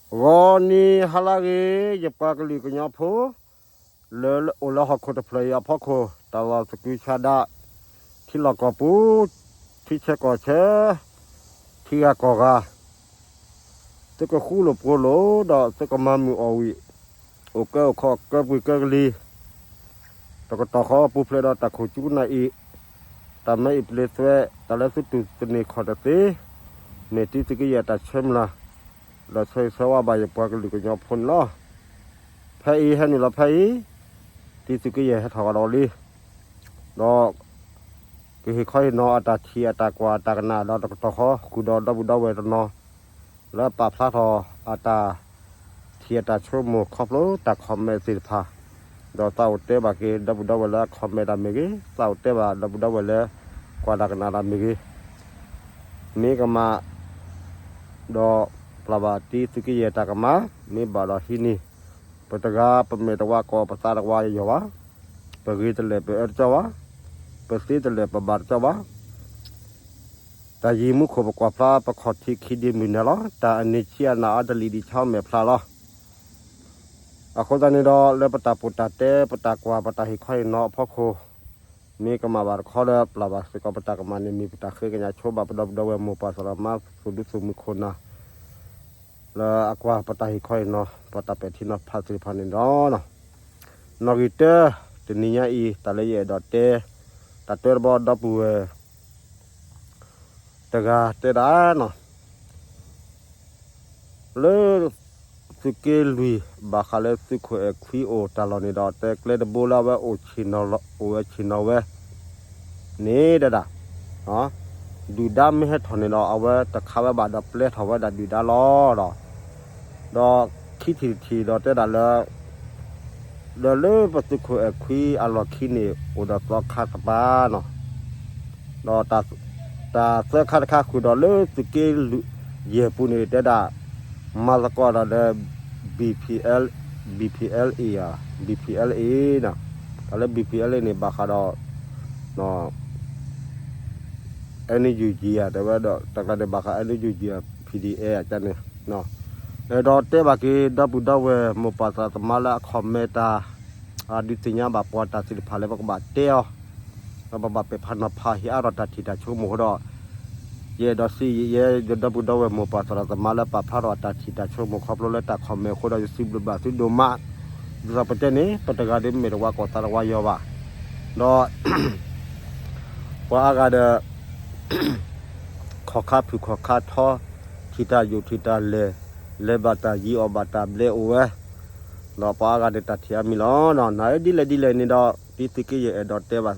ဂီၤနံၤဟါလၢအဂ့ၤ, ယပှၤကလုာ်ကညီဖိ လၢအိၣ်လၢဟီၣ်ခိၣ်တဖျၢၣ်အံၤအဖီခိၣ်, တၢ်လီၢ်သကုၤဆးဒး, ထံလီၢ်ကီၢ်ပူၤ, ထံဆၢကီၢ်ဆၢ, ထံဂၤကီၢ်ဂၤ, သုကဃူလိာ်ဖိးလိာ် ဒီးသုကမၤမုာ်အီၣ်ဝံၣ်, အိၣ်ကၢအိၣ်ခီၣ် ကၢပှ့ၤကၢကလံၤ, တကတီၢ်ဃီပူၤဖျဲးဒီးတၢ်ခိၣ်ကၠူကနၣ်အံၤ, တၢ်မဲအံၤပျ့သွဲ, တၢ်လၢသုတူၢ်သန့ၤခီၣ်တသ့, မ့ၢ်တံသုးက့ယဲၢ်တၢ်ဆၢမုၢ်လၢ်, ဒီးဆၢဂ့ၤဆၢဝါဘၣ်ယပှၤကလုာ်ကညီဖိန့ၣ်လီၤ. ဖဲအံၤဟဲနုာ်လီၤဖဲအံၤ, တံသုးက့ယဲၢ်ဟဲထီၣ်ကဒီးလံ, ဒီး ကဟ့ၣ်ခီဟ့ၣ်နီၤအတၢ်ထံၣ်အတၢ်ကွၢ်အတၢ်ကနၣ်ဒီးတကတီၢ်ဃီ ဃုာ်ဒီးဒီပုၢ်ဒီဝဲၢ်တနီၤ လၢပာ်ဖျါထီၣ်အတၢ်ထံၣ်အတၢ်ဆိကမိၣ်ခီဖျိတၢ် comment သ့ၣ်တဖၣ်, ဒီးသးအိၣ်တဲဘၣ်က့ၤဒီပုၢ်ဒီဝဲၢ်လၢအ comment တၢ်မ့ၢ်ဂ့ၤ, သးအိၣ်တဲဘၣ်ဒီပုၢ်ဒီဝဲၢ်လၢ ကွၢ်တၢ်ကနၣ်တၢ်မ့ၢ်ဂ့ၤ, မ့ၢ်ကမၣ် ဒီးပျၢ်ဘၣ်တံသုးက့ယဲၢ်တၢ်ကမၣ်, မ့ၢ်ဘၣ်ဒီးဟံးန့ၢ်, ပတဂၤပမဲာ်တဝါကီၢ် ပသးတဝါယီၤဘၣ်, ပဂ့ၤတလဲာ်ပအၢတကီဘၣ်, ပသ့တလဲာ်ပဘၣ်တကီဘၣ်, တၢ်ယံၤမူခိၣ်ပကွၢ်ဖျါ ပခီၣ်ထံးခံဒ့မုၢ်နၤလီၤ. တၢ်အန့ၢ်ဆံးအနၢ်အါတလံၤဒံးဆီမဲာ်ဖျါလီၤ. အဃိသတးန့ၣ်ဒီး လၢပတၢ်ပိာ်တၢ်တဲ ပတၢ်ကွၢ် ပတၢ်ဟ့ၣ်ခီဟ့ၣ်နီၤအဖီခိၣ်, မ့ၢ်ကမၣ်ဘၣ်တခီဒီး ပျၢ်ဘၣ်စ့ၢ်ကီး ပတၢ်ကမၣ်န့ၣ် မ့ၢ်ပတၢ်ဃ့ကညးဆိဘၣ်ပဒီပုၢ်ဒီဝဲၢ်မိၢ်ပၢ်သရၣ်သမါ သူၣ်ဒူသူၣ်မုၢ်ခိၣ်နၢ် လၢအကွၢ်ပတၢ်ဟ့ၣ်ခီဟ့ၣ်နီၤ ပတၢ်ပဲာ်ထံနီၤဖးသ့ၣ်တဖၣ်န့ၣ်ဒီး နီၣ်ဂံၢ်တၢ တနံၤညါအံၤ တၢ်လၢယအဲၣ်ဒိးတဲ တၢ်တၢတဘီဒီပုၢ်ဝဲၢ် တဂၤတဲဒၣ်နီၤ လၢ သုးက့လွံၢ် ဘၣ်ဃးလၢသုးခိၣ်အဲၣ်ခွံအိၣ်တၢ်လီၢ်န့ၣ်ဒီး တဲကျဲတဘိလၢအဝဲအိၣ်ဆ့ၣ်နီၤလီၤ အိၣ်ဝဲဆ့ၣ်နီၤဝဲ န့ၣ်တဲဒၣ် ဒုၣ်ဒါမ့ၢ်ဟဲထီၣ်န့ၣ်ဒီး အဝဲတခးဝဲဘၣ်ဒီးပျဲထီၣ်ဝဲဒၣ်ဒုၣ်ဒါလီၤဒီး ဒီးခံထံၣ်တထံၣ်ဒီးတဲဒၣ်လၢ ဒီးလၢပသုးခိၣ်အဲၣ်ခွံအလီၢ်ခံန့ၣ် အိၣ်ဒီးသီခါတပၤနီၤ ဒီး တၢ်သၢခါတခါဃုာ်ဒီးလၢသုးက့လွံၢ် ယဲၢ်ပူၤန့ၣ်တဲဒၣ် မၤသကိးဒီးလၢ BPL BPLA ဧါ BPLA နီၤ တၢ်လၢ BPLA န့ၣ် ဘၣ်ဃးဒီး NUG ဧါ တဲဝဲဒီး တၢ်ကျါန့ၣ် ဘၣ်ဃး NUG ဧါ PDF ဧါန့ၣ် အဲၣ်ဒိးတဲဘၣ်က့ၤ ဒီပုၢ်ဒီဝဲၢ်မိၢ်ပၢ်သရၣ်သမါလၢအ comment တၢ် အဒုးသ့ၣ်ညါဘၣ်ပှၤတၢ်သ့ၣ်တဖၣ်လၢပကဘၣ်တဲအီၤ ဒီးပဘၣ်ပဲာ်ဖးနီၤဖးဟ့ၣ်အါထီၣ်တၢ်ထံၣ်တၢ်ဆိကမိၣ်အဃိဒီး ယအဲၣ်ဒိးစံးယဲ ယဒီပုၢ်ဒီဝဲၢ်မိၢ်ပၢ်သရၣ်သမါလၢပာ်ဖျါထီၣ်အတၢ်ထံၣ်တၢ်ဆိကမိၣ်ခီဖျိလၢတၢ် comment အဃိဒီး ယစံးဘျုးဘၣ်သုဒိၣ်မး ဒ်သိးပတဲန့ၣ် ပတဂၤဒ်မဲာ်တဝါကီၢ်သးတဝါယီၤဘၣ် ဒီး ပှၤအါဂၤဒီး ခီၣ်ခါဖုၣ်ခီၣ်ခါထီ ထံၣ်တၢ်ယိာ်ထံၣ်တၢ်လဲၤ လဲၤဘၣ်တၢ်ယံၤအီၣ်ဘၣ်တၢ်ဘျဲအိၣ်ဝဲ ဒီးပှၤအါဂၤဒီးတၢ်ထံၣ်အါမံၤလီၤ. နဒ်လဲၣ်ဒ်လဲၣ်န့ၣ်ဒီး တံသုးက့ယဲၢ်အဲၣ်ဒိးတဲဘၣ်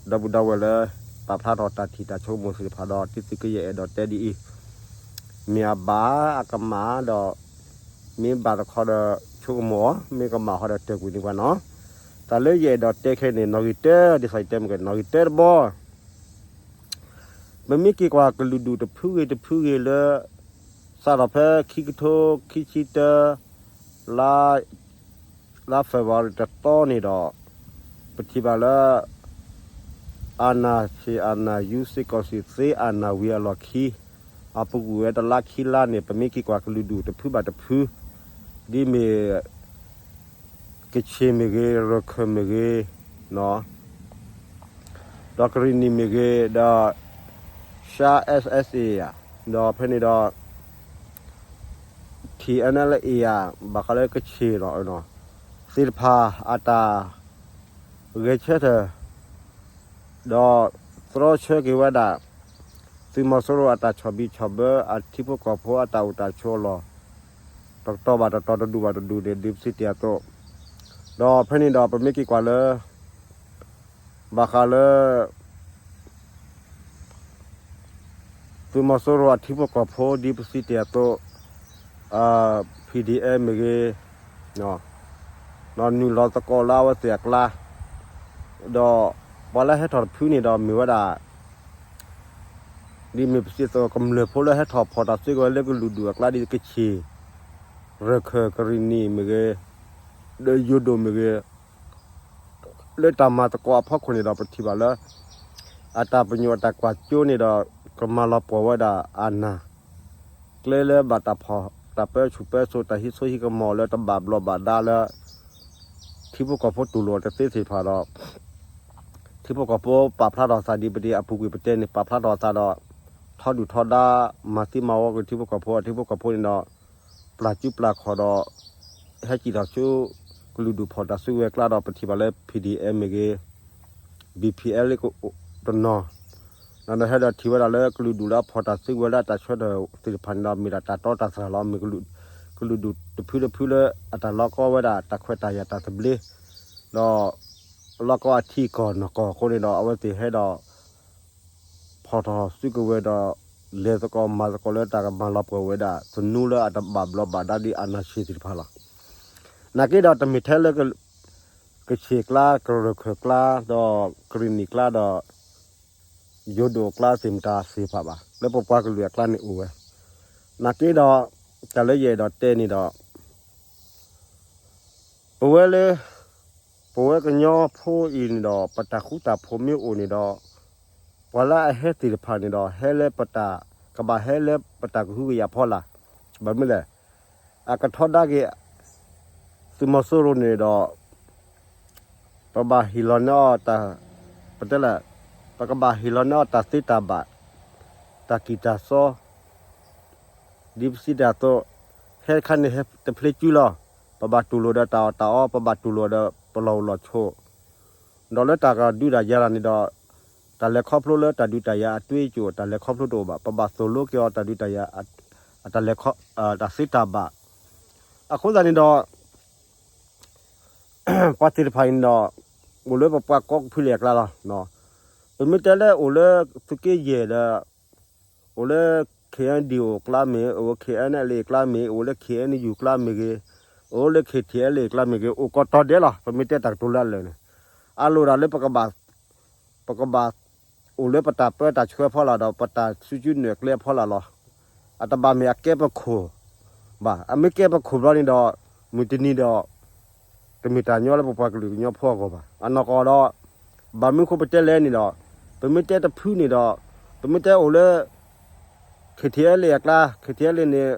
ဒီပုၢ်ဒီဝဲၢ်လၢ ပာ်ဖျါထီၣ်တၢ်ထံၣ်တၢ်ဆိကမိၣ်သ့ၣ်တဖၣ်ဒီး တံသုးက့ယဲၢ်အဲၣ်ဒိးတဲဒ်အံၤ မ့ၢ်အဘၣ်အကမၣ်ဒီး မ့ၢ်ဘၣ်တခီဒီးဆိကမိၣ်အီၤ မ့ၢ်ကမၣ်ဃီဒီးတဲာ်ကွံာ်န့ၢ်ပှၤနီၤ. တၢ်လၢယအဲၣ်ဒိးတဲခဲအံၤန့ၣ် နီၣ်ဂံၢ်တၢ ဒ်သိးယတဲမ့ၢ်က့ၤ နီၣ်ဂံၢ်တၢတဘီ ပမ့ၢ်က့ၤကွၢ်ကလုာ်ဒူၣ်တဖုဂ့ၤတဖုဂ့ၤလၢ စးထီၣ်ဖဲခံကထိခံဆံတၢ လါ လါ February တသီန့ၣ်ဒီး ပထံၣ်ဘၣ်လၢ အာဏာရှင် အာဏာယူ စစ်ကောင်စီ သ့အာဏာဝံၤအလီၢ်ခံ အပူၤကွံာ်ဝဲတလါခံလါန့ၣ် ပမ့ၢ်က့ၤကွၢ်ကလုာ်ဒူၣ်တဖုဘၣ်တဖု ဒ်မ့ၢ် ကချင်မ့ၢ်ဂ့ၤ, ရခိုင်မ့ၢ်ဂ့ၤ, ဒီးကရင်နီမ့ၢ်ဂ့ၤ, ဒီး ရှမ်း SSA ဧါ, ဒီးဖဲန့ၣ်ဒီး ထံၣ် NLA ဧါ, ဘၣ်ဃးလၢကချ့ၣ်လီၤ, သ့ၣ်တဖၣ်အတၢ်ဂဲၤဆၢထၢၣ် ဒီးသြီဆၢက့ၤဝဲဒၣ် သုးမီၤစိရိၤအတၢ်ဆီၣ်ဘံၣ်ဆီၣ်ဘၢ အထံဖိကီၢ်ဖိအတၢ်အိၣ်တၢ်ဆိးအလီၢ် တတီၤဘၣ်တတီၤ တဒူၣ်ဘၣ်တဒူၣ်န့ၣ် ဒ်ပစံးတ့ၢ်အသိး, ဒီးဖဲန့ၣ်ဒီးပမ့ၢ်က့ၤကွၢ်လၢ ဘၣ်ဃးလၢ သုးမီၤစိရိၤအထံဖိကီၢ်ဖိ ဒ်ပစံးတ့ၢ်အသိး PDF မ့ၢ်ဂ့ၤ, ဒီးနုာ်လီၤသကိးလၢအဝဲသ့ၣ်အကျါ, ဒီးပှၤလၢဟဲထီၣ်တဖုန့ၣ်ဒီးမ့ၢ်ဝဲဒၣ် ဒ်မ့ၢ်ပစံးအသိး ကမျၢၢ်ဖိလၢဟဲထီၣ်ဖီၣ်တၢ်စုကဝဲၤလၢကလုာ်ဒူၣ်အကျါ ဒ်ကချ့ၣ်, ရခိုင်, ကရင်နီမ့ၢ်ဂ့ၤ, ဒီးယိၤဒိၣ်မ့ၢ်ဂ့ၤ လၢတၢ်မၤသကိးအဖီခိၣ်န့ၣ်ဒီး ပထံၣ်ဘၣ်လၢ အတၢ်ပညိၣ်အတၢ်ကွၢ်စိန့ၣ်ဒီး ကမၤလီၤပှီၢ်ဝဲဒၣ် အာဏာ, ကျဲလၢဘၣ်တၢ်ဖီၣ် တၢ်ပၢဆူၣ်ပၢစိး တၢ်ဟံးစိဟံးကမီၤလၢတဘၣ်ဘျီးဘၣ်ဒါလၢ ထံဖိကီၢ်ဖိတူၢ်လိာ်တသ့သ့ၣ်တဖၣ်ဒီး ထံဖိကီၢ်ဖိပာ်ဖျါထီၣ်သးဒ်ပတ့ၢ်အပူၤကွံာ်ပတဲန့ၣ် ပာ်ဖျါထီၣ်သးဒီး ထီဒုၣ်ထီဒါ မၤသံမၤဝီကွံာ်ထံဖိကီၢ်ဖိ ထံဖိကီၢ်ဖိန့ၣ်ဒီး ပျၢ်ကူပျၢ်ခီၣ်ဒီး ဟဲစံၣ်ထီၣ်ဆူ ကလုာ်ဒူၣ်ဖီၣ်တၢ်စုကဝဲၤကျါဒီး ပထံၣ်ဘၣ်လၢ P D F မ့ၢ်ဂ့ၤ B P L တနီၤ ဒီးဟဲဒီးထံၣ်ဝဲဒၣ်လၢကလုာ်ဒူၣ်လၢအဖီၣ်တၢ်စုကဝဲၤလၢအတၢ်ဆှၢထၢၣ်သ့ၣ်တဖၣ်န့ၣ်ဒီး မ့ၢ်ဒၣ်တၢ်တီတၢ်တြၢ်လီၤ. မ့ၢ်ကလုာ်ဒူၣ်တဖုတဖုလၢအတၢ်လီၤကီဝဲဒၣ်တၢ်ခွဲးတၢ်ယာ်တၢ်သဘျ့ ဒီး လီၤကီအထံအကီၢ်နီၢ်ကီၢ်အဃိန့ၣ်ဒီး အဝဲသ့ၣ်ဟဲဒီး ဖီၣ်ထီၣ်စုကဝဲၤဒီး လဲၤသကိးမၤသကိးလၢတၢ်ကမၤလီၤပှီၢ်ဝဲဒၣ် သနူလၢအတဘၣ်ဘျီးဘၣ်ဒါဒ်အနၢ်ဆံးသ့ၣ်တဖၣ်လီၤ. နာ်က့ဒီးတမ့ၢ်ထဲလၢ ကဆ့ၣ်ကျါ ကရၢၢ်ခၢၣ်ကျါ ဒီးကရ့ၣ်နံၣ်ကျါဒီး ယိၤဒိၣ်ကျါသ့ၣ်မတၤသ့ၣ်တဖၣ်ဘၣ် လၢပပှၤကလုာ်အကျါန့ၣ်အိၣ်ဝဲ. နာ်က့ဒီး တၢ်လၢယအဲၣ်ဒိးတဲန့ၣ်ဒီး ပဝဲလၢ ပဝဲကညီဖိအံၤန့ၣ်ဒီး ပတၢ်ဃူတၢ်ဖိးမ့ၢ်အိၣ်န့ၣ်ဒီး ပှၤလၢအဟဲသ့ၣ်တဖၣ်န့ၣ်ဒီး ဟဲလၢပတၢ် ကဘၣ်ဟဲလၢပတၢ်ကဟုကယာ်ဖီလာ်, ဘၣ်မနုၤလဲၣ်, အကထီဒါက့ၤ သုးမီၤစိရိၤန့ၣ်ဒီး ပဘၣ်ဟ့ၣ်လီၤန့ၢ်အီၤတၢ် ပတဲလဲၣ်, ပကဘၣ်ဟ့ၣ်လီၤန့ၢ်အီၤတၢ်သ့တၢ်ဘၣ်, တၢ်ကံၢ်တၢ်စီ ဒ်ပစံးတၢ်အသိး, ဟဲတခါန့ၣ်ဟဲတဖျ့ကုလီၤ, ပဘၣ်တူၢ်လိာ်ဒီးတၢ်အီၣ်တၢ်အီ, ပဘၣ်တူၢ်လိာ်ဒီးပလီၢ်အိၣ်လီၢ်ဆိး, ဒီးလၢတၢ်ကဒုးတၢ်ယၤတၢ်န့ၣ်ဒီး, တၢ်လဲၤခီဖျိလၢတၢ်ဒုးတၢ်ယၤအတွ့ကၠိၣ် တၢ်လဲၤခီဖျိတအိၣ်ဘၣ်, ပဘၣ်သိၣ်လိက့ၤအီၤတၢ်ဒုးတၢ်ယၤ တၢ်လဲၤခီ, တၢ်သ့တၢ်ဘၣ်, အဃိသတးန့ၣ်ဒီး ပှၤသ့ၣ်တဖၣ်အံၤန့ၣ်ဒီး, အိၣ်လၢပပှၤကီၢ်ကဖုလၢအကျါလီၤ. ပမ့ၢ်တဲလၢအိၣ်လၢသုးက့ယဲၢ်ဒီး, အိၣ်လၢ K N D O အကျါမ့ၢ်, အိၣ် K N L A အကျါမ့ၢ်, အိၣ်လၢ K N U အကျါမ့ၢ်ဂ့ၤ, အိၣ်လၢ K T L A အကျါမ့ၢ်ဂ့ၤ, အိၣ်ကိးတီၤဒဲးလီၤ. ပမ့ၢ်တဲတၢ်ကတိၤလၢအလၢာ်န့ၣ်, အလိၣ်ဒၣ်လၢပကဘၣ် ပကဘၣ် အိၣ်လၢပတၢ်ပၢတၢ်ဆှၢအဖီလာ်ဒီး ပတၢ်စုကၠူနဲၣ်ကျဲအဖီလာ်လီၤ. အတဘၣ်မ့ၢ်အကဲပခိၣ်ဘၣ်. အမ့ၢ်ကဲပခိၣ်ဘျီန့ၣ်ဒီး, မုၢ်တနံၤဒီး, တမ့ၢ်တၢ်ညီလၢပပှၤကလုာ်ကညီဖိအဂီၢ်ဘၣ်. အနီၢ်ကီၢ်ဒီး, ဘၣ်မနုၤဃိပတဲလဲၣ်န့ၣ်ဒီး, ပမ့ၢ်တဲတဖုန့ၣ်ဒီး, ပမ့ၢ်တဲအိၣ်လၢ K T L A အကျါ, K T L A န့ၣ်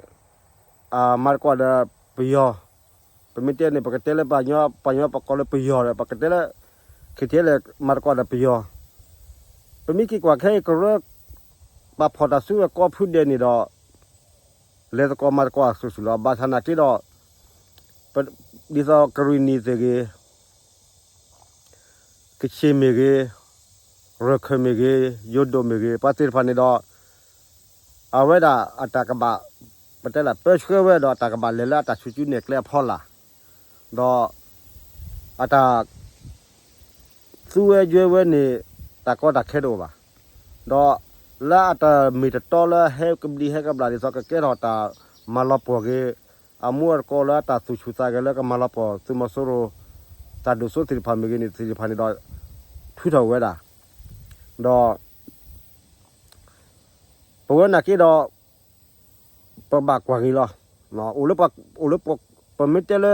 မၤသကိးဒီးပယီၤ, ပမ့ၢ်တဲန့ၣ် ပကတဲလၢပှၤညီ ပှၤညီပကိးလၢပယီၤဒီး ပကတဲလၢ K T L A မၤသကိးဒီးပယီၤ, ပမ့ၢ်က့ၤကွၢ်ခဲအံၤကရၢ ပှၤဖီၣ်တၢ်စုကဝဲၤကိးဖုဒဲးန့ၣ်ဒီး, လဲၤသကိးမၤသကိးအစုာ်စုာ်လီၤ. ဘၣ်ဆၣ်နာ်က့ဒီး, ဒ်သိးကရ့ၣ်နံၣ်သ့ၣ်ဂ့ၤ ကဆ့ၣ်မ့ၢ်ဂ့ၤ, ရၢၢ်ခၢၣ်မ့ၢ်ဂ့ၤ, ယိၤဒိၣ်မ့ၢ်ဂ့ၤ, ပှၤသ့ၣ်တဖၣ်န့ၣ်ဒီး, အဝဲဒၣ်အတၢ်ကဘၣ်, ပတဲလၢ ပၢဆှၢဝဲဒီးအတၢ်ကဘၣ်လဲၤလၢအတၢ်စုကၠူနဲၣ်ကျဲအဖီလာ်, ဒီး အတၢ် သူဝဲယွဲဝဲန့ၣ် တၢ်ကီတၢ်ခဲတအိၣ်ဘၣ်. ဒီးလၢအတၢ်မ့ၢ်တတီလၢဟဲကဘျံးဟဲကဘျၣ်ဒ်သိးကကဲထီၣ်တၢ်မၤလီၤပှီၢ်ဂ့ၤ, အမူအသကိးလၢအတၢ်သူၣ်ဆူၣ်သးဂဲၤလၢကမၤလီၤပှီၢ်သုးမီၤစိရိၤ တၢ်ဒိၣ်စိသ့ၣ်တဖၣ်မ့ၢ်ဂ့ၤန့ၣ် သ့ၣ်တဖၣ်န့ၣ်ဒီး ထုးထီၣ်ဝဲဒၣ်, ဒီး ပဝဲနာ်က့ဒီး ပဘၣ်ကွၢ်ဂ့ၤလီၤ. အိၣ်လၢပှၤ, အိၣ်လၢပှၤ, ပမ့ၢ်တဲလၢ,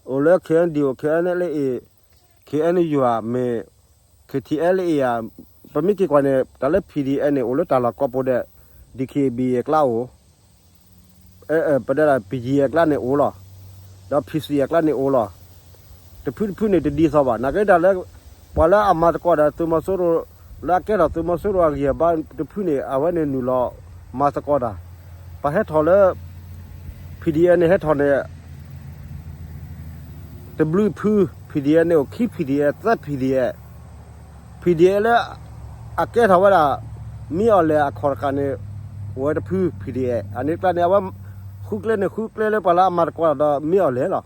အိၣ်လၢ K N D O, K N L A, K N U ဧါ, မ့ၢ် K T L A ဧါ, ပမ့ၢ်က့ၤကွၢ်န့ၣ် တၢ်လၢ P D F န့ၣ် အိၣ်လၢတၢ်လီၢ်ကိးပူၤဒဲး, D K B A အကျါအိၣ် ပတဲဒၣ် P G အကျါန့ၣ်အိၣ်လီၤ, ဒီး P C အကျါန့ၣ်အိၣ်လီၤ. တဖုတဖုန့ၣ်တဒ်သိးဘၣ်. နာ်က့တၢ်လၢ ပှၤလၢအမၤသကိးဒီးသုးမီၤစိရိၤ, လၢအကဲထီၣ်သုးမီၤစိရိၤအဂံၢ်အဘါတဖုန့ၣ် အဝဲန့ၣ်နုာ်လီၤမၤသကိးတၢ်. ပှၤဟဲထီၣ်လၢ P D F န့ၣ်ဟဲထီၣ်န့ၣ် တဘျုးဖု, P D F န့ၣ်အိၣ်ခံ P D F, သၢ P D F, P D F လၢ အကဲထီၣ်ဝဲဒၣ် မ့ၢ်အီၤလဲၣ်အခီၣ်တဃာ်န့ၣ် အိၣ်ဝဲတဖု P D F အန့ၣ်တကျါန့ၣ် အဝဲ ဃုကျဲန့ၣ် ဃုကျဲလၢပှၤလၢအမၤသကိးဒီးမ့ၢ်အီၤလဲၣ်လီၤ.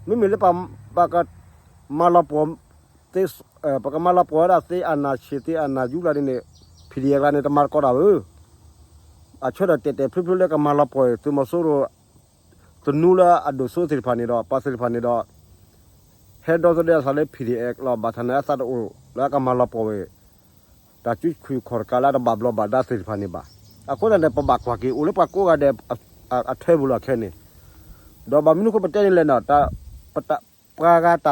မ့မ့ၢ်လၢပှၤ ပကမၤလီၤပှီၢ်သ့, ပကမၤလီၤပှီၢ်ဝဲဒၣ်သ့အနၢ်ဆံးသ့အနၢ်ယူလၢန့ၣ်န့ၣ် P D F ကျါန့ၣ် တမၤသကိးတၢ်ဧၢ အဆၢထၢၣ်တဲာ်တဲာ်ဖျုးဖျုးလၢကမၤလီၤပှီၢ်သုးမီၤစိရိၤ သနူလၢအဒိၣ်စိသ့ၣ်တဖၣ်န့ၣ်ဒီး ပှၤသ့ၣ်တဖၣ်န့ၣ်ဒီး ဟဲဒီသဒၢအသးလၢ P D F လီၤ. ဘၣ်ဆၣ်န့ၣ်အသးတအိၣ်လၢအကမၤလီၤပှီၢ်ဝဲ တၢ်စုခူၣ်ခီၣ်တကးလၢအတဘၣ်ဘျီးဘၣ်ဒါသ့ၣ်တဖၣ်န့ၣ်ဘၣ်. အဃိသတးန့ၣ် ပဘၣ်ကွၢ်က့ၤ အိၣ်လၢပှၤကိးဂၤဒဲး အထဲပူၤလီၤခဲန့ၣ်, ဒီးဘၣ်မနုၤဃိပတဲန့ၣ်လဲၣ်န့ၣ် ပှၤဂၤတၢ်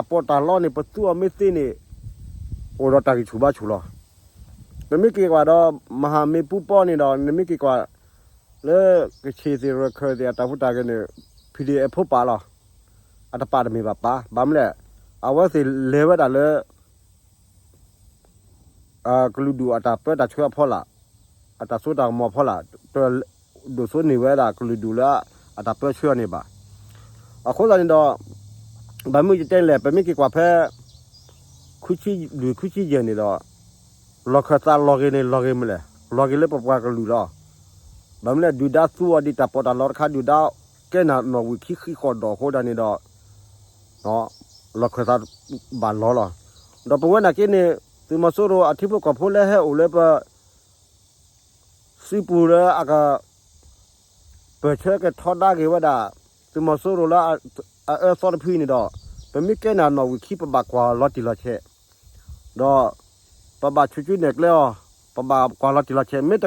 ပီးတၢ်လီန့ၣ် ပသူအီၤမ့ၢ်သ့န့ၣ် အိၣ်ဒီးတၢ်ဂံၢ်ဆူၣ်ဘါဆူၣ်လီၤ. နမ့ၢ်က့ၤကွၢ်ဒီး မဟာမင်းပူပေါင်းန့ၣ်ဒီး နမ့ၢ်က့ၤကွၢ် လၢကဆ့ၣ်သ့ၣ်ရၢၢ်ခၢၣ်သ့ၣ်အတၢ်ဟူးတၢ်ဂဲၤန့ၣ် PDF ဖိပာ်လီၤ. အတပာ်တမ့ၢ်ဘၣ်ပာ်, ဘၣ်မနုၤလဲၣ်, အဝဲသ့ၣ်လဲၤဝဲဒၣ်လၢ ကလုာ်ဒူၣ်အတၢ်ပၢတၢ်ဆှၢအဖီလာ်, အတၢ်စိတၢ်ကမီၤအဖီလာ်, တဒိၣ်စိန့ၢ်ဝဲဒၣ်ကလုာ်ဒူၣ်လၢအတၢ်ပၢဆှၢအီၤန့ၣ်ဘၣ်. အဃိသတးန့ၣ်ဒီး ဘၣ်မနုၤယတဲလဲၣ်, ပမ့ၢ်က့ၤကွၢ်ဖဲ ခွံဆံလွံၢ်ခွံဆံယဲၢ်န့ၣ်ဒီး လီၢ်ခၢၣ်သးလီၤဂ့ၤန့ၣ် လီၤဂ့ၤမနုၤလဲၣ်, လီၤဂ့ၤလၢပပှၤကလုာ်လီၤ. ဘၣ်မနုၤလဲၣ်, ဒုၣ်ဒါသူအီၤဒ်တၢ်ပီးတၢ်လီတခါ, ဒုၣ်ဒါကဲနၤနီၣ်ဝံာ်ခံဃံးဃီၣ်ဒီးအဃိဒၣ်န့ၣ်ဒီး လီၢ်ခၢၣ်သးဘၣ်လီၤလီၤ. ဒီးပဝဲနာ်က့န့ၣ် သုးမီၤစိရိၤအထံဖိကီၢ်ဖိလၢဟဲအိၣ်လၢပ စုပူၤလၢအက ပၢၢ်ဆၢကထီဒါက့ၤဝဲဒၣ် သုးမီၤစိရိၤလၢ အအၢသီတဖုအံၤန့ၣ်ဒီး ပမ့ၢ်ကဲနၤနီၣ်ဝံာ်ခံ ပဘၣ်ကွၢ်လီၤတံၢ်လီၤဆဲး, ဒီး ပဘၣ်ဆူၣ်ဆူၣ်နဲၣ်ကျဲအီၤ, ပဘၣ်ကွၢ်လီၤတံၢ်လီၤဆဲး, မ့တ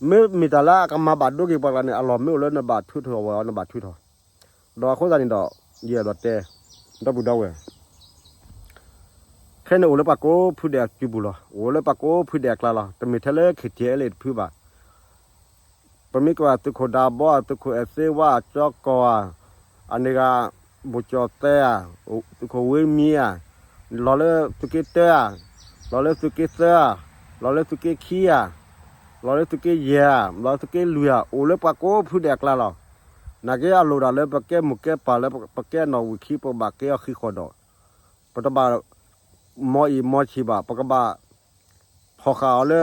မ့မ့ၢ်တၢ်လၢအကမၤဘၣ်ဒိက့ၤပှၤကျါန့ၣ် အလီၢ်မ့ၢ်အိၣ်လၢနဘၣ်ထုးထီၣ်ဝဲအီၤ နဘၣ်ထုးထီၣ်. ဒီးအဃိသတးန့ၣ်ဒီး ယအဲၣ်ဒိးတဲ ဒီပုၢ်ဒီဝဲၢ် ခဲန့ၣ်အိၣ်လၢပှၤကိးဖုဒဲးအစုပူၤလီၤ. အိၣ်လၢပှၤကိးဖုဒဲးအကျါလီၤ. တမ့ၢ်ထဲလၢ KTLA တဖုဘၣ်. ပမ့ၢ်ကွၢ်သုးခိၣ်ဒးဘီဧါ, သုးခိၣ်အဲၣ်သ့ဝါဧါ, ကၠီကီၢ်ဧါ, အန့ၣ်ဂၤ ဘိၣ်ကၠီၣ်သဲဧါ, သုးခိၣ်ဝ့မံဧါ, လီၤလၢသုးက့တၢဧါ, လီၤလၢသုးက့သၢဧါ, လီၤလၢသုးက့ခံဧါ, လီၤလၢသုးက့ယဲၢ်ဧါ, လီၤလၢသုးက့လွံၢ်ဧါ, အိၣ်လၢပှၤကိးဖုဒဲးအကျါလီၤ. နာ်က့အလိၣ်ဒၣ်လၢပကဲမိၢ်ကဲပၢ်လၢပကဲနီၣ်ဝံာ်ခံ ပကဘၣ်ကဲအီၤဃံးဃီၣ်ဒီး ပတဘၣ် မီအံၤမီဆံးဘၣ်, ပကဘၣ် ဖီၣ်ဃာ်အီၤလၢ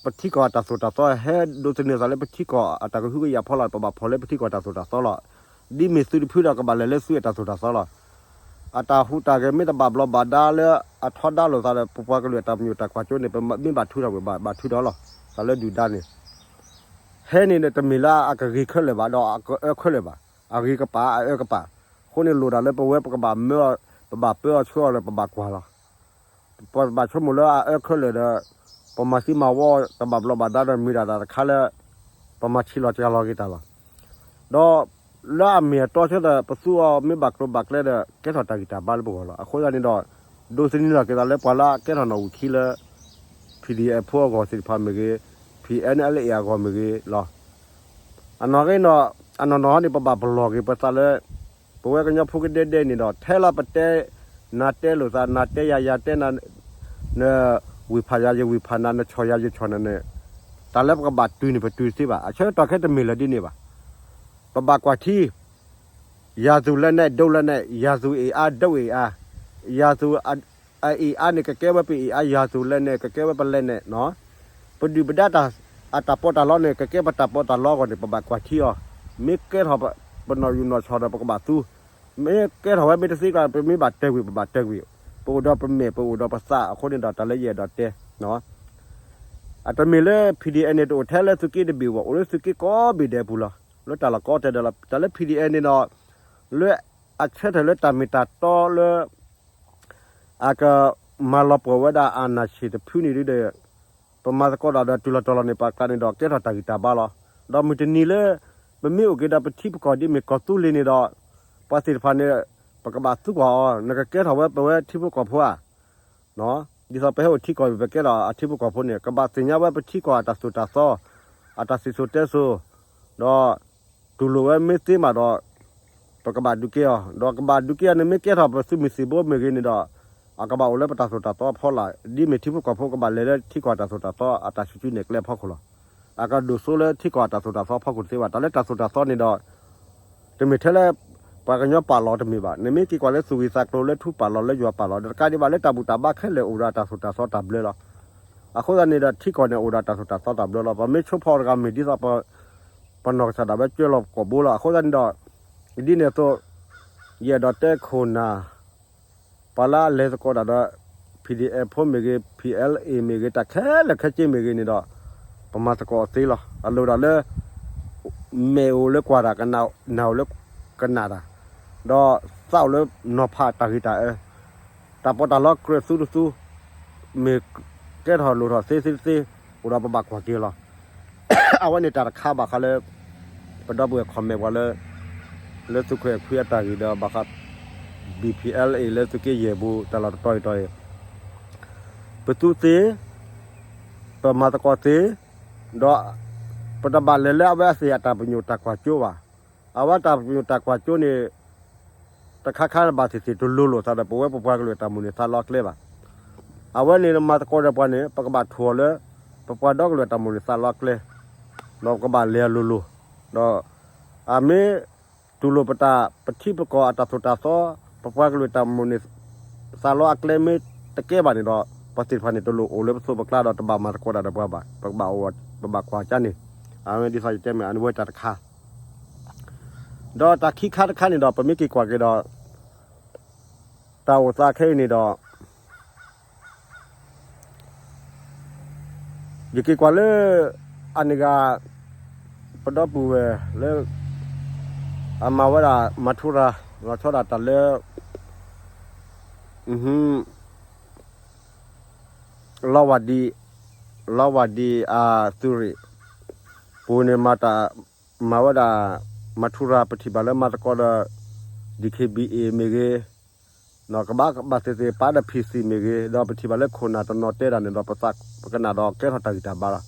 ပထံကီၢ်အတၢ်သိၣ်တၢ်သီ ဟဲဒိးသန့ၤသးလၢပထံကီၢ်အတၢ်ကဟုကယာ်ဖီလာ် ပဘၣ်ဖီၣ်လၢပထံကီၢ်တၢ်သိၣ်တၢ်သီလီၤ. ဒ်မ့ၢ်သုးတဖုဒီး ကဘၣ်လဲၤလၢသုးအတၢ်သိၣ်တၢ်သီလီၤ. အတၢ်ဟူးတၢ်ဂဲၤမ့ၢ်တဘၣ်ဘျီးဘၣ်ဒါလၢအထီဒါလိာ်သးဒီး ပပှၤကလုာ်အတၢ်ပညိၣ်တၢ်ကွၢ်စိန့ၣ် ပမ့ၢ်ဘၣ်ထုးထီၣ်ဝဲဘၣ် ဘၣ်ထုးထီၣ်လီၤ. တၢ်လၢဒုၣ်ဒါန့ၣ် ဟဲန့ၣ်ဒီးတမ့ၢ်လၢအကဂ့ၤခဲလၢာ်ဘၣ် ဒီးအကအၢခဲလၢာ်ဘၣ်. အဂ့ၤကပာ် အအၢကပာ်. အဃိန့ၣ်လိၣ်ဒၣ်လၢပဝဲပကဘၣ်မၢအီၤ ပဘၣ်ပၢအီၤဆှၢအီၤဒီးပဘၣ်ကွၢ်လီၤ. ပဘၣ်ဆိကမိၣ်လၢအအၢခဲလၢာ်ဒီး ပမၤသံမၤဝီတဘၣ်ဘျီးဘၣ်ဒါဒီးမ့ၢ်ဒၣ်တၢ်တခါလၢ ပမၤဆံးလီၤစှၤလီၤက့ၤတၢ်လီၤ. ဒီးလၢအမ့ၢ်အတီဆၢဒီး ပသူအီၤမ့ၢ်ဘၣ်ကျိၤဘၣ်ကျဲဒီး ကဲထီၣ်တၢ်ဂံၢ်တၢ်ဘါလၢပဂီၢ်လီၤ. အဃိသတးန့ၣ်ဒီး ဒိးသန့ၤလီၤက့ၤသးလၢပှၤလၢအကဲထီၣ်နီၣ်ဝံာ်ခံလၢ PDF ဖိအဂီၢ်သ့ၣ်တဖၣ်မ့ၢ်ဂ့ၤ, PNLA အဂီၢ်မ့ၢ်ဂ့ၤလီၤ. အနီၢ်ဂ့ၤနီၢ် အနီၢ်နီၢ်ဟီန့ၣ် ပဘၣ်ပလီၢ်က့ၤပသးလၢ ပဝဲကညီဖိကဒဲဒဲန့ၣ်ဒီး ထဲလၢပတဲ နၤတဲလိာ်သး နၤတဲယၤ ယၤတဲနၤ နဝံၢ်ဖးယၤ ယဝံၢ်ဖးနၤ နဆီၣ်ယၤ ယဆီၣ်နၤန့ၣ် တၢ်လၢပကဘၣ်တုၤန့ၣ် ပတုၤတသ့ဘၣ်. အဆၢကတီၢ်ခဲတမ့ၢ်လၢၤဒ်န့ၣ်ဘၣ်. ပဘၣ်ကွၢ်ထံ ရာသူလဲနဲ့ ဒိးလဲနဲ့ ရာသူအင်အား ဒိးအင်အား, ရာသူအအင်အားန့ၣ် ကကဲဝဲပအင်အား, ရာသူလဲနဲ့ ကကဲဝဲပလဲနဲ့နီၤ. ပဒုၣ်ပဒါတၢ် အတၢ်ပီးတၢ်လီန့ၣ် ကကဲပတၢ်ပီးတၢ်လီအဂီၢ်န့ၣ် ပဘၣ်ကွၢ်ထံအီၤ. မ့ၢ်ကဲထီၣ်ပနီၣ်ယူၢ်နီၣ်ဆီၣ်ဒီး ပကဘၣ်သူ, မ့ၢ်ကဲထီၣ်ဝဲမ့ၢ်တသ့ကျါ ပမ့ၢ်ဘၣ်တဲာ်ကွံာ် ပဘၣ်တဲာ်ကွံာ်, ပအိၣ်ဒီးပမဲာ် ပအိၣ်ဒီးပသးအဃိန့ၣ်ဒီး တၢ်လၢယအဲၣ်ဒိးတဲ အတမ့ၢ်လၢ PDF န့ၣ် တအိၣ်ထဲလၢသုးက့တဘ့ၣ်ဘၣ်, အိၣ်လၢသုးက့ကိးဘ့ၣ်ဒဲးပူၤလီၤ. လၢတၢ်လီၢ်ကိးတဲာ်ဒီးလီၤ. တၢ်လၢ PDF န့ၣ်ဒီး လၢအဆၢထၢၣ်လၢတၢ်မ့ၢ်တၢ်တီလၢ အကမၤလီၤပှီၢ်ဝဲဒၣ် အာဏာရှင် တဖုန့ၣ်ဒီး ပမၤသကိးတၢ်ဒီးတုၤလီၤတီၤလီၤန့ၣ် ပှၤကျါန့ၣ်ဒီး ကဲထီၣ်တၢ်ဂံၢ်တၢ်ဘါလီၤ. ဒီးမုၢ်တနံၤလၢ ပမ့ၢ်အိၣ်က့ၤဒီးပထံပကီၢ်ဒ်မ့ၢ်ကီၢ်သူလ့ၤန့ၣ်ဒီး ပှၤသ့ၣ်တဖၣ်န့ၣ် ပကဘၣ်သူကွၢ်အီၤ, နကကဲထီၣ်ဝဲပဝဲထံဖိကီၢ်ဖိဧါ. ဒ်သိးပဟဲအိၣ်ထံကီၢ် ပကဲထီၣ်အထံဖိကီၢ်ဖိန့ၣ် ကဘၣ်သ့ၣ်ညါဝဲပထံကီၢ်အတၢ်သိၣ်တၢ်သီ, အတၢ်စံၣ်စိၤတဲစိၤ, ဒီးတူၢ်လိာ်ဝဲမ့ၢ်သ့မးဒီး ပကဘၣ်ဒုးကဲအီၤ, ဒီးကဘၣ်ဒုးကဲအီၤန့ၣ် မ့ၢ်ကဲထီၣ်ပသုးမုၢ်သံၣ်ဘိမ့ၢ်ဂ့ၤန့ၣ်ဒီး အကဘၣ်အိၣ်လၢပတၢ်သိၣ်တၢ်သီအဖီလာ်, ဒ်မ့ၢ်ထံဖိကီၢ်ဖိကဘၣ်လဲၤလၢထံကီၢ်အတၢ်သိၣ်တၢ်သီ အတၢ်ဆူၣ်ဆူၣ်နဲၣ်ကျဲအဖီခိၣ်လီၤ. အကဒိၣ်စိလၢထံကီၢ်အတၢ်သိၣ်တၢ်သီအဖီခိၣ်တသ့ဘၣ်. တၢ်လၢတၢ်သိၣ်တၢ်သီန့ၣ်ဒီး တမ့ၢ်ထဲလၢ ပှၤကညီပာ်လီၤတမ့ၢ်ဘၣ်. နမ့ၢ်က့ၤကွၢ်လၢသူၣ်ဝံၣ်သးကျိၤလၢထူပာ်လီၤလၢယွၤပာ်လီၤဒီး တကးဒံးဘၣ်လၢတၢ်ဘူၣ်တၢ်ဘါခဲလၢာ် အိၣ်ဒီးတၢ်သိၣ်တၢ်သီတၢ်ဘျၢလီၤ. အဃိသတးန့ၣ်ဒီး ထံကီၢ်န့ၣ် အိၣ်ဒီးတၢ်သိၣ်တၢ်သီတၢ်ဘျၢလီၤ. ပမ့ၢ်ဆိဖီအီၤတဂၤမ့ၢ်ဒ်သိး ပနီၢ်ကစၢ်ဒၣ်ဝဲကၢလီၤကိာ်ဘိလီၤ. အဃိသတးန့ၣ်ဒီး ဒ်န့ၣ်အသိး ယအဲၣ်ဒိးတဲခိၣ်နၢ် ပှၤလၢအလဲၤသကိးတၢ်ဒီး PDF ဖိမ့ၢ်ဂ့ၤ, PLA မ့ၢ်ဂ့ၤ, တၢ်ခဲလၢာ်ခဲဆ့မ့ၢ်ဂ့ၤန့ၣ်ဒီး ပမၤသကိးအီၤသ့လီၤ. အလိၣ်ဒၣ်လၢ မဲာ်အိၣ်လၢကွၢ်တၢ်, နၢ်အိၣ်လၢကနၣ်တၢ်, ဒီးသးအိၣ်လၢနီၤဖးတၢ်ဂ့ၤတၢ်အၢ, တၢ်ပီးတၢ်လီကြၢးသူတသူ မ့ၢ်ကဲထီၣ်လိၣ်ထီၣ်သ့သ့တသ့ အိၣ်ဒီးပဘၣ်ကွၢ်က့ၤလီၤ. အဝဲန့ၣ်တၢ်တခါဘၣ်ဃးလၢ ပဒီပုၢ်ဝဲၢ် comment ပှၤလၢ လၢသုးခိၣ်အဲၣ်ခွံအတၢ်ဂ့ၢ်ဒီးဘၣ်ဃး BPLA လၢသုးက့ယဲၢ်ပူၤ တၢ်လီၢ်တတီၤအံၤတီၤအံၤ ပသူသ့, ပမၤသကိးသ့, ဒီး ပတဘၣ်လဲၤလၢအဝဲအသ့ၣ်အတၢ်ပညိၣ်တၢ်ကွၢ်စိဘၣ်. အဝဲတၢ်ပညိၣ်တၢ်ကွၢ်စိန့ၣ် တခါခါဘၣ်သ့ၣ်သ့ၣ်တလိၤလိာ်သးဒီး ပဝဲပပှၤကလုာ်အတၢ်မိၣ်န့ၢ်သးလီအကျဲဘၣ်. အဝဲန့ၣ်မၤသကိးဒီးပှၤန့ၣ် ပကဘၣ်ထိၣ်အီၤလၢ ပပှၤဒီကလုာ်အတၢ်မိၣ်န့ၢ်သးလီအကျဲ, ဒီးပကဘၣ်လဲၤအလိၤလိၤ, ဒီး အမ့ၢ်တူၢ်လိာ်ပတၢ် ပထံပကီၢ်အတၢ်သိၣ်တၢ်သီ, ပပှၤကလုာ်တၢ်မိၣ်န့ၢ်သးလီအကျဲမ့ၢ်တကဲဘၣ်န့ၣ်ဒီး ပှၤသ့ၣ်တဖၣ်န့ၣ် တလိၣ်အိၣ်လၢပသိးပကျါဒီး တဘၣ်မၤသကိးတၢ်ဒီးပှၤဘၣ်. ပကဘၣ်အိၣ် ပဘၣ်ကွၢ်ကါန့ၣ်, အဝဲဒ်သိးယတဲမ့ၢ်အဝဲတၢ်တခါ, ဒီးတၢ်ခံခါတခါန့ၣ်ဒီး ပမ့ၢ်က့ၤကွၢ်က့ၤဒီး တၢ်အိၣ်သးခဲအံၤန့ၣ်ဒီး ယက့ၤကွၢ်လၢ အန့ၣ်ဂၤ ပဒီပုၢ်ဝဲၢ်လၢ အမၤဝဲဒၣ် မၤထူရၤ လီၤဆီဒၣ်တၢ်လၢ လီဝၤဒံ, လီဝၤဒံအသုးရ့ၣ် ပူၤန့ၣ် မၤတၢ် မၤဝဲဒၣ် မၤထူရၤ ပထံၣ်ဘၣ်လၢမၤသကိးဒီး DKBA မ့ၢ်ဂ့ၤ, ကဘၣ်ကဘၣ်သ့ၣ်သ့ၣ်ပာ်ဒီး PC မ့ၢ်ဂ့ၤ, ဒီးပထံၣ်ဘၣ်လၢခိၣ်နၢ်တနီၤတဲတၢ်န့ၣ်ဒီး ပသးပကနၣ်ဒီးကဲထီၣ်တၢ်ဂံၢ်တၢ်ဘါလီၤ.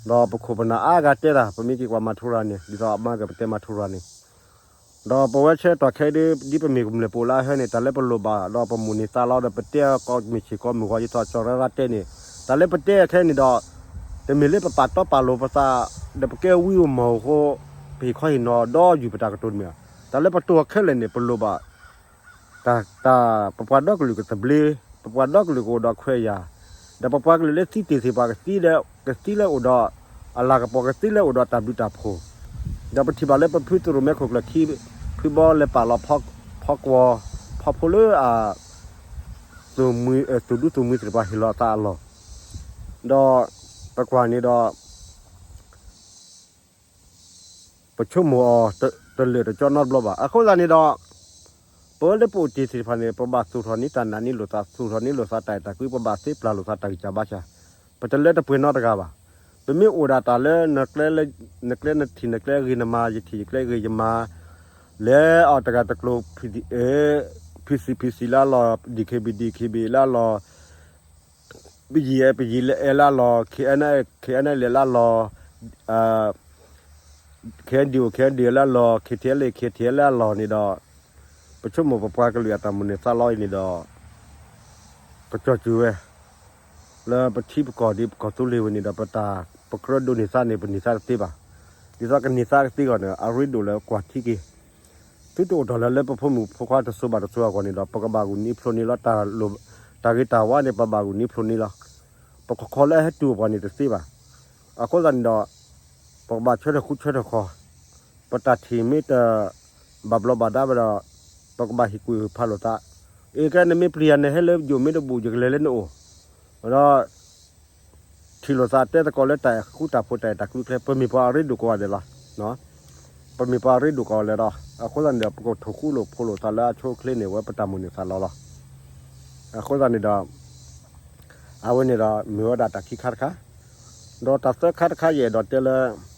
ဒီးပခိၣ်ပနၢ်အါဂၤတဲတၢ် ပမ့ၢ်က့ၤကွၢ်မၤထူရၤန့ၣ် ဒ်သိးအမါကပတဲမၤထူရၤန့ၣ်, ဒီးပဝဲဆၢကတီၢ်ခဲအံၤဒ် ဒ်ပမ့ၢ်ကမျၢၢ်ပအိၣ်လၢအဟဲန့ၣ် တၢ်လၢပလိၣ်ဘၣ်ဒီးပမိၣ်န့ၢ်သးလီဒီး ပတဲကိးမုၢ်ဆ့ၣ်ကိးမုၢ်ဂီၤ ဒ်သိးကၠီၤရၢရၢတဲန့ၣ်, တၢ်လၢပတဲခဲအံၤန့ၣ်ဒီး တမ့ၢ်လၢပပာ်တီပာ်လိၤပသး ဒီးပကဲဝံဧိၤမၤဧိၤအဃိ ပဟ့ၣ်ခီဟ့ၣ်နီၤဒီးယူၢ်ပတၢ်ကတိၤတမ့ၢ်ဘၣ်. တၢ်လၢပတိၢ်ခဲလၢာ်န့ၣ် ပလိၣ်ဘၣ် တၢ် တၢ် ပပှၤဒီကလုာ်ကသဘျ့, ပပှၤဒီကလုာ်ကအိၣ်ဒီးခွဲးယာ်, ဒီးပပှၤကလုာ်လၢသံတ့ၢ်သ့ၣ်တဖၣ်ကသံလၢ ကသံလၢအိၣ်ဒီး အလၤကပီၤ ကသံလၢအိၣ်ဒီးတၢ်ဘျုးတၢ်ဖှိၣ်, ဒီးပထံၣ်ဘၣ်လၢပဖုသရိၣ်မဲခိၣ်ကျၢၢ်ခံ ဖုဘီလဲၤပာ်လီၤဖီကွီၤ ဖီဖိလၢအ သုးဒူသုးမုၢ်သ့ၣ်တဖၣ်ဟ့ၣ်လီၤအသးအလီၢ်, ဒီးပကွၢ်န့ၣ်ဒီး ပဆိကမိၣ်အီၤ တလၢာ်တကၠီနီတဘျီဘၣ်. အဃိသတးန့ၣ်ဒီး ပဝဲလၢပအိၣ်တ့ၢ်သ့ၣ်တဖၣ်န့ၣ် ပဘၣ်သူၣ်ထီၣ်န့ၢ်တၢ်နာ်န့ၢ်လိာ်သး သူၣ်ထီၣ်န့ၢ်လိာ်သးတၢ်အဲၣ်တၢ်ကွံ ပဘၣ်သ့ပျၢ်လိာ်သးတၢ်ဂံၢ်တၢ်ဘါစၢ်, ပတလၢတပှဲၤနီတဂၤဘၣ်. ပမ့ၢ်အိၣ်ဒၣ်တၢ်လၢ နကျဲနထံၣ်နကျဲဂ့ၤနမၤ ယထံၣ်ယကျဲဂ့ၤယမၤ လဲၤအီၤတဂၤတကျိၤ PC PC လၢအလီၢ် DKB DKB လၢအလီၢ် ပယံၤအဲ ပယံၤအဲလၢအလီၢ် KNI KNI လၢအလီၢ် KNDO KNDO လၢအလီၢ် KTLA KTLA လၢအလီၢ်န့ၣ်ဒီး ပဆိကမိၣ်ပပှၤကလုာ်အတၢ်မိၣ်န့ၢ်သးလီအံၤန့ၣ်ဒီး ကစီၤစုၤဝဲ လၢပထံပကီၢ်ဒ်ပကီၢ်သူလ့ၤဝဲန့ၣ်ဒီး ပတၢ်ပကြၢးဒိးန့ၢ်သးန့ၣ် ပန့ၢ်သးတသ့ဘၣ်. ဒ်သိးကန့ၢ်သးကသ့အဂီၢ်န့ၣ် အရ့ဒိၣ်လၢကွၢ်ထံက့ၤ သုတအိၣ်ထီၣ်လၢၤလၢပဖိမုၣ်ဖိခွါတစိၤဘၣ်တစိၤအဂီၢ်န့ၣ်ဒီး ပကဘၣ်ဂုာ်န့ၢ်ဖျိးန့ၢ်လီၤ. တၢ်ဂ့ၤတၢ်ဝါန့ၣ် ပဘၣ်ဂုာ်န့ၢ်ဖျိးန့ၢ်လီၤ. ပကခီလၢအဟဲတုၤအပှၤန့ၣ်တသ့ဘၣ်. အဃိသတးန့ၣ်ဒီး ပကဘၣ်ဆၢထၢၣ်ဃူဆၢထၢၣ်ဃီၤ, ပတၢ်ထံၣ်မ့ၢ်တဘၣ်ဘျီးဘၣ်ဒါဘၣ်ဒီး ပကဘၣ်ဟ့ၣ်ကူၣ်ဟ့ၣ်ဖးလိာ်သး. အကဲနမ့ၢ်ပျံၤယၤန့ၣ် ဟဲလၢယိာ်မ့ၢ်တဘူၣ် ယကလဲၤလၢနအိၣ်, ဒီး ထံၣ်လိာ်သးတဲသကိးလၢတၢ်အဲၣ်ဃူတၢ်ဖိး တၢ်အဲၣ်တၢ်ကွံကျဲ ပမ့ၢ်ပှၤအရ့ဒိၣ်ကိးဂၤဒဲးလီၤ. ပမ့ၢ်ပှၤအရ့ဒိၣ်ကိးဂၤဒဲးလီၤ. အဃိသတးန့ၣ်ဒီး ပကထိၣ်ဃူလိာ်ဖိးလိာ်သးလၢအဆိအချ့န့ၣ် ဝဲပတၢ်မိၣ်န့ၢ်သးလီလီၤ. အဃိသတးန့ၣ်ဒီး အဝဲန့ၣ်ဒီး မ့ၢ်ဝဲဒၣ်တၢ်ခံခါတခါ, ဒီးတၢ်သၢခါတခါ ယအဲၣ်ဒိးတဲလၢ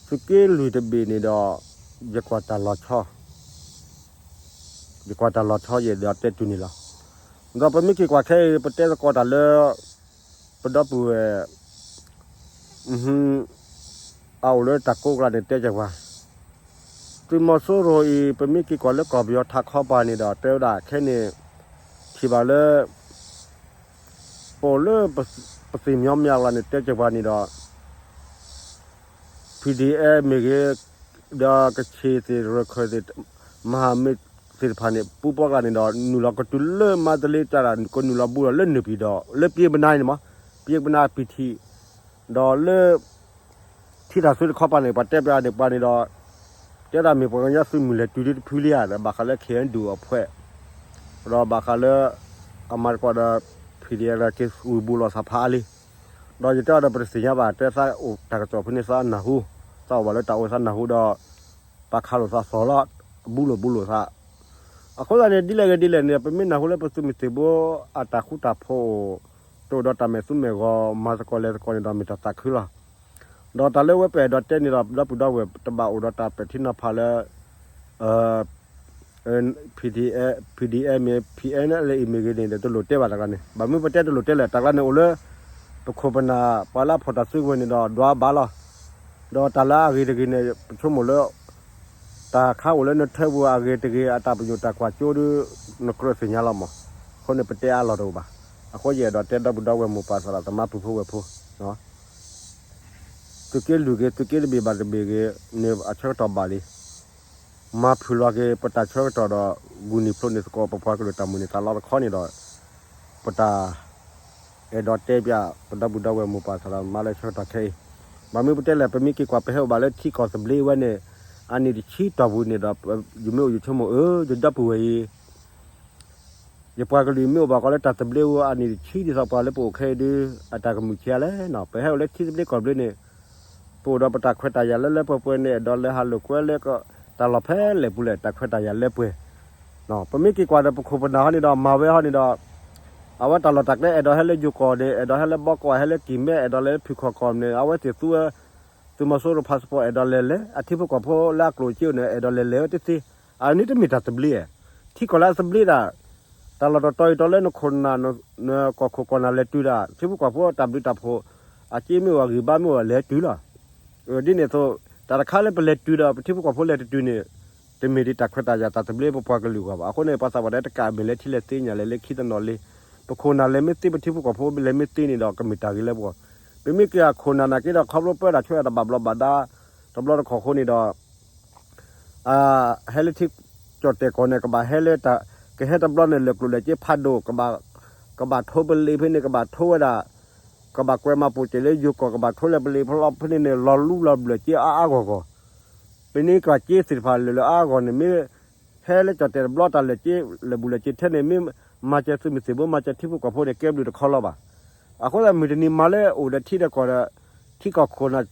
သုးက့လွံၢ်တဘ့ၣ်န့ၣ်ဒီး ယကွၢ်တၢ်လီၤဆီ, ယကွၢ်တၢ်လီၤဆီ ယအဲၣ်ဒိးတဲတုၤန့ၣ်လီၤ. ဒီးပမ့ၢ်က့ၤကွၢ်ခဲအံၤ ပတဲသကိးတၢ်လၢ ပဒီပုၢ်ဝဲၢ် အအိၣ်လၢတၢ်ကိးကျါန့ၣ် တဲကၢၤပှၤ, သုးမီၤစိရိၤအံၤ ပမ့ၢ်က့ၤကွၢ်လၢကီၢ်ပယီၤထးခီပၤန့ၣ်ဒီး တဲဝဲဒၣ်ခဲန့ၣ် ထံၣ်ဘၣ်လၢ ပအိၣ်လၢ ပသ့ၣ်မံၤမံၤအကျါန့ၣ် တဲကၢၤပှၤန့ၣ်ဒီး PDF မ့ၢ်ဂ့ၤ, ဒီးကချ့ၣ်သ့ၣ် ရခၢၣ်သ့ၣ် မဟာမိတ်သ့ၣ်တဖၣ်န့ၣ် ပူပီကျါန့ၣ်ဒီး နုာ်လီၤကတုၤလၢမန္တလေးကျါဒီး ကနုာ်လီၤဘူးဒီးလၢနုာ်ပံၤဒီး လၢပျ့ပနါန့ၣ်မး, ပျ့ပနါပံၤထံး, ဒီးလၢ ထံထၣ်စွ့တခီပၤန့ၣ် ပှၤတဲပျးန့ၣ်ပှၤန့ၣ်ဒီး တဲဒၣ်မ့ၢ်ပှၤကညီသုးမုၢ်လဲၤတုၤဒ်တဖုလံဧါ ဒီးဘၣ်ဃးလၢ KNDO အဖှဲး, ဒီးဘၣ်ဃးလၢ အမၤသကိးဒီး PDF လၢက့ၤဝံၤဘူးလိာ်သးဖးအါလံ, ဒီးယတဲအီၤဒီးပတသ့ၣ်ညါဘၣ် တဲသးအိၣ်တၢ်ကစီၣ်ဖဲန့ၣ်သးနၢ်ဟူ, သးအိၣ်ဘၣ်လၢတၢ်အိၣ်သးနၢ်ဟူဒီး ပာ်ခးလိာ်သးသီၣ်လီၤ, ဘူးလိာ်ဘူးလိာ်သး အဃိသတးန့ၣ် ဒ်လဲၣ်ဂ့ၤဒ်လဲၣ်န့ၣ် ပမ့ၢ်နၢ်ဟူလၢပသုးမုၢ်သံၣ်ဘိအတၢ်ဃူတၢ်ဖိးအိၣ်, တအိၣ်ဒီးတၢ်မဲာ်သူမဲာ်ဂီၤ မၤသကိးလဲၤသကိးန့ၣ်ဒီးမ့ၢ်တၢ်သးခုလီၤ. ဒီးတၢ်လၢဝဲပအဲၣ်ဒိးတဲန့ၣ်ဒီး ဒီပုၢ်ဒီဝဲၢ်တဘၣ်အိၣ်ဒီးတၢ်ပဲာ်ထံနီၤဖးလၢ PDF မ့ၢ် P N L A မ့ၢ်ဂ့ၤန့ၣ်ဒီး တလိၣ်တဲဘၣ်တၢ်ကျါန့ၣ်. ဘၣ်မနုၤပတဲတလိၣ်တဲလဲၣ်, တၢ်ကျါန့ၣ်အိၣ်လၢ ပခိၣ်ပနၢ် ပှၤလၢအဖီၣ်တၢ်စုကဝဲၤန့ၣ်ဒီး ဒွးဘၣ်လီၤ. ဒီးတၢ်လၢအဂ့ၤတဂ့ၤန့ၣ် ပဆိကမိၣ်လၢ တၢ်ခါအိၣ်လၢနထၢပူၤအဂ့ၤတဂ့ၤ အတၢ်ပညိၣ်တၢ်ကွၢ်စိဒီး နကြၢးသ့ၣ်ညါလီၤမး. အဃိန့ၣ် ပတဲအါလီၤတအိၣ်ဘၣ်. အဃိယအဲၣ်ဒိးတဲဒီပုၢ်ဒီဝဲၢ်မိၢ်ပၢ်သရၣ်သမါပုၢ်ဖိဝဲၢ်ဖိ သုးက့လွံၢ်ဂ့ၤ သုးက့တဘ့ၣ်ဘၣ်တဘ့ၣ်ဂ့ၤန့ၣ် အဆၢကတီၢ်ဘၣ်လံ. မၤဖုၣ်လီၤက့ၤပတၢ်ဆၢကတီၢ်ဒီး ဂုာ်န့ၢ်ဖျိးန့ၢ်သကိး ပပှၤကလုာ်တၢ်မိၣ်န့ၢ်သးလီတခီန့ၣ်ဒီး ပတၢ်အဲၣ်ဒိးတဲပၠး ပဒီပုၢ်ဒီဝဲၢ်မိၢ်ပၢ်သရၣ်သမါလၢဆၢကတီၢ်ခဲအံၤ, ဘၣ်မနုၤပတဲလဲၣ်, ပမ့ၢ်က့ၤကွၢ်ပဟဲအိၣ်ဘၣ်လၢထံကီၢ်သဘျ့ဝဲန့ၣ် အနံၣ်တဆံတီၢ်ပူၤန့ၣ်ဒီး ယမ့ၢ်အိၣ်ယဆိကမိၣ် အၢ ယဒီပုၢ်ဝဲၢ်အံၤ ယပှၤကလုာ်မ့ၢ်အိၣ်ဘၣ်ဃီလၢတၢ်သဘျ့ဧိၤအနံၣ်တဆံဒ်သိးပှၤလၢပအိၣ်ခဲအံၤဒုး အတၢ်ကမုာ်ဆံးလဲၣ်နီၤ. ပဟဲအိၣ်လၢထံသဘျ့ကီၢ်သဘျ့န့ၣ် ပအိၣ်ဒီးပတၢ်ခွဲးတၢ်ယာ်လၢလၢပှဲၤပှဲၤန့ၣ် အဲၣ်ဒိးလဲၤဟးလိာ်ကွဲလၢ တၢ်လီၢ်ဖဲလဲၣ်ပူၤလဲၣ် တၢ်ခွဲးတၢ်ယာ်လၢပှဲၤ ပမ့ၢ်က့ၤကွၢ်ဒီးပခိၣ်ပနၢ်ဟီန့ၣ်ဒီး မၤဝဲဟီန့ၣ်ဒီး အဝဲတၢ်လီၢ်တၢ်ကျဲအဲၣ်ဒိးဟဲလၢယိၤကီၢ်န့ၣ် အဲၣ်ဒိးဟဲလၢဘီကီၢ် ဟဲလၢကံၢ်မဲ အဲၣ်ဒိးလဲၤလၢဖုၣ်ခီၣ်ကီၢ်န့ၣ် အဝဲသ့ၣ်သူဝဲ သုးမီၤစိရိၤ passport အဲၣ်ဒိးလဲၤလဲၤ အထံဖိကီၢ်ဖိလၢအကျိၣ်စ့အိၣ်န့ၣ် အဲၣ်ဒိးလဲၤလဲၤဝဲတသ့. အန့ၣ်တမ့ၢ်တၢ်သဘျ့ဧါ. ထံကီၢ်လၢအသဘျ့ဒၣ် တၢ်လီၢ်တတီၤအံၤတီၤလၢနခိၣ်နၢ် နကီၢ်ခိၣ်ကီၢ်နၢ်လဲၤတုၤဒၣ် ထံဖိကီၢ်ဖိတၢ်ဘျုးတၢ်ဖှိၣ် အစ့မ့ၢ်အိၣ်အဂံၢ်ဘါမ့ၢ်အိၣ်လဲၤတုၤလီၤ. ဒ်န့ၣ်အသိး တၢ်တခါလၢပလဲၤတုၤဒီး ပထံဖိကီၢ်ဖိလဲၤတတုၤန့ၣ် တမ့ၢ်ဒ်တၢ်ခွဲးတၢ်ယာ်တၢ်သဘျ့ပပှၤကလုာ်အဂီၢ်ဘၣ်. အဃိန့ၣ် ပှၤသးပှၢ်တဲတကးအမဲာ်လဲၤထံလဲၤသ့ညါလဲၤလၢခံတနီၤလံ. ပခိၣ်နၢ်လဲၤမ့ၢ်သ့ ပထံဖိကီၢ်ဖိလဲၤမ့ၢ်သ့န့ၣ်ဒီး ကမ့ၢ်တၢ်ဂ့ၤလၢပဂီၢ်. ပမ့ၢ်က့ၤအခိၣ်နၢ်နာ်က့ဒီး ခီဖျိပၢတၢ်ဆိဝဲတဘၣ်ဘျီးဘၣ်ဒါ တဘျီတခီၣ်အဃိန့ၣ်ဒီး ဟဲလၢထံကၠီၣ်တဲၣ်ကီၢ်န့ၣ် ကဘၣ်ဟဲလၢ ကဟဲတဘျီန့ၣ် လဲၤကျိၣ်လဲၤစ့ဖးဒိၣ် ကဘၣ်ထိပလံၤဖဲန့ၣ် ကဘၣ်ထိဝဲဒၣ် ကဘၣ်ကွဲးမၤပိာ်စဲးလၢယိၤကီၢ် ကဘၣ်ထိလၢပလံၤဖဲန့ၣ် လီၤလူလီၤဘျၢၣ်စ့အါအါဂီၢ်ဂီၢ်. ပန့ၢ်ကဘၣ်စ့သ့ၣ်တဖၣ်လၢာ်လၢာ်အါအါဂီၢ်န့ၣ် မ့ၢ်ဟဲလၢကၠီၣ်တဲၣ်တဘျီ တၢ်လဲၤစ့ လဲၤဘူးလဲၤစ့ထဲန့ၣ် မ့ၢ်မၤစၢၤသုးမုၢ်သံၣ်ဘိ မၤစၢၤထံဖိကီၢ်ဖိန့ၣ် ကဲဘျုးတခီလီၤဘၣ်. အဃိသတး မုၢ်တနံၤမၤလၢအိၣ်ဒီးထံဒီးကီၢ်ဒီး ထံကီၢ်ခိၣ်နၢ်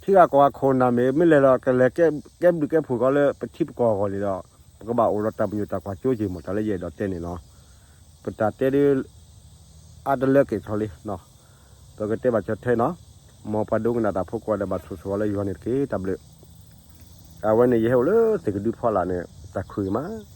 ထံဂၤကီၢ်ဂၤခိၣ်နၢ်မ့ၢ် မ့ၢ်လဲၤဒီးကလဲၤကဲဘျုးကဲဖှိၣ်ကီးလၢပထံပကီၢ်အဂီၢ်န့ၣ်ဒီး ပကဘၣ်အိၣ်ဒီးတၢ်ပညိၣ်တၢ်ကွၢ်စိက့ၤမး တၢ်လၢယအဲၣ်ဒိးတဲန့ၣ်လီၤ. ပတၢ်တဲဒ် အါတလၢက့ၤခီလံ ပကတဲဘၣ်စၢၤထဲနီၤ, မ်ပှၤဒိကနၣ်တၢ်ဖိကိးဂၤဒဲးဘၣ်ဆိၣ်ဂ့ၤလၢယွၤန့ၣ်တက့ၢ် တၢ်ဘျုး. အဝဲန့ၣ် ယဟဲအိၣ်လၢသ့ၣ်ကဒုဖီလာ်န့ၣ် တၢ်ခုၣ်ဂ့ၤမး